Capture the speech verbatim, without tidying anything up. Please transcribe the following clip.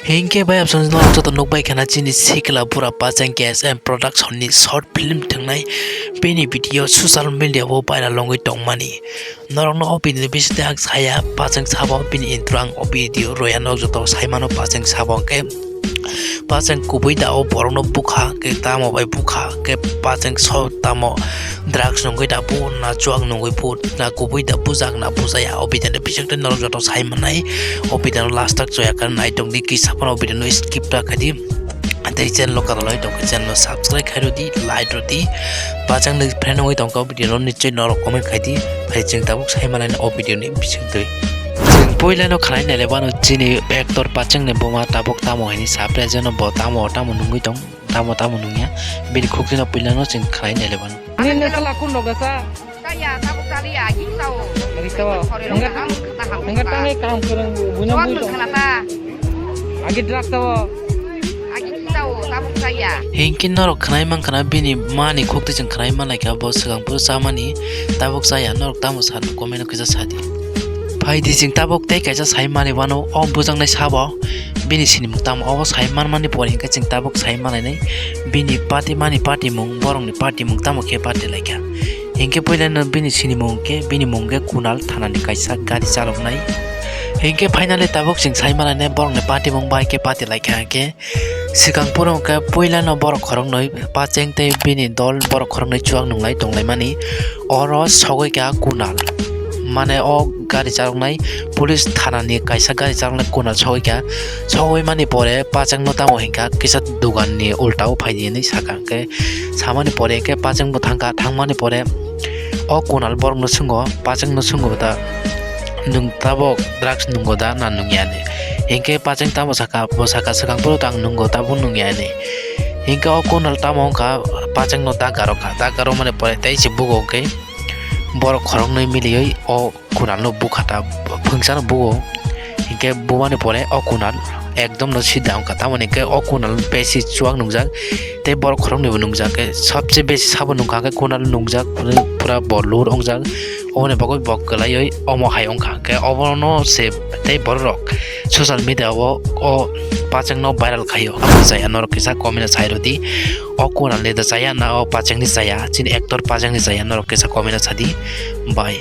Hinkhe bai absong norok joto nukbai khana chini sikla bura Pacheng K S M production ni short film thwngnai bini video social media o viral wngwi tongmani. Norokno o video ni bisingtwi ang saya, Pacheng sabo bini intro ang o video roya norok joto saimano Pacheng sabo hwnkhe Pacheng kubui da o borokno bukha, khe tamo bai bukha, khe Pacheng so tamo drugs nungwi da bu, na chuak nungwi bu, na kubui da bujak, na bujaya, o video ni bisingtwi norok joto sai manai. O video no last tak choya khe nai tongdi, kisa phano o video no skip ta khaidi. Tei channel o kwtal oi tongkhe channel no subscribe khai rwdi, like rwdi. Pacheng ni friend wngwi tongkha o video no nichoi norok comment khaidi. Phai chwng tabuk sai manai o video ni bisingtwi. Chwng puila no khnai naile bano chini actor Pacheng ni buma tabuk tamo hini sapre jeno bo tamo tamo nungwi tong, tamo tamo nungya. Bini khukti no puila no chwng khnai naile bano. Nini sala kun rok gasa? Saya tabuk taliya, agi tao. Agi tao. Hore rok Enggak, kaham, kaham. Enggak, tangke kaham kurang, bunyam Chuak bunyam. Nung khana ta. Agi drug tao. Agi tao, tabuk saya. Hinkhe norok khnai mankha na bini mani khukti chwng khnai manlaikha bo swkang phuru chamani tabuk chaya, norok tamo sano comment o kisa sadi. Phaidi chwng tabuk tei kaisa sai mani wano o bujaknai sabo bini sinimung tamo obo sai manmani pore hinkhe chwng tabuk sai manlainai bini patimani patimung borokni patimung tamo khe pati laikha. Hinkhe puilano bini sinimung khe bini mung khe Kunal thanani kaisa gari chaloknai. Hinkhe finally tabuk chwng sai manlainai borokni patimung bai khe pati laikha hinkhe. Swkang phuru hwnkhe puilano borok khoroknwi Pacheng tei bini dol borok khoroknwi chuak nunglai tonglaimani. Oro sogwi kha Kunal. Mane o gari chaloknai police thanani kaisa gari chaloknai Kunal sogwi kha. Sogwi mani pore Pachengno tamo hinkha kisa doganni ulta o phaidi hinwi sakha. Hwnkhe samani pore hinkhe Pachengbo thangkha, thangmani pore o Kunal borokno swngo, Pachengno swngo da, "Nwng tabok drugs nungo da na nungya?" hinwi. Hinkhe Pacheng tamo sakha, bo sakha, "Swkang phuru tang nungo, tabuk nungya," hinwi. Hinkhe o Kunal tamo wngkha, Pachengno dagarokha, dagarokmani pore tei se bugo hwnkhe borok khoroknwi miliwi o Kunalno bukha ta, phwngsa no bugo. Hinkhe bumani pore o Kunal ekdom no sida wngkha, tamoni hinkhe o Kunal besi chuak nungjak tei borok khoroknwi bo nungjak, khe sobse besi sabo nungkha khe Kunal nungjak, pura bo lur wngjak. Oboni bagwi bo kwlaiwi omo hai wngkha, khe obono se tei borok rok social media o, o Pachengno viral khaio. Abo chaya norok kisa comment o sai rwdi, o Kunalni da chaya na o Pachengni chaya, chini actor Pachengni chaya, norok kisa comment o sadi. Bye.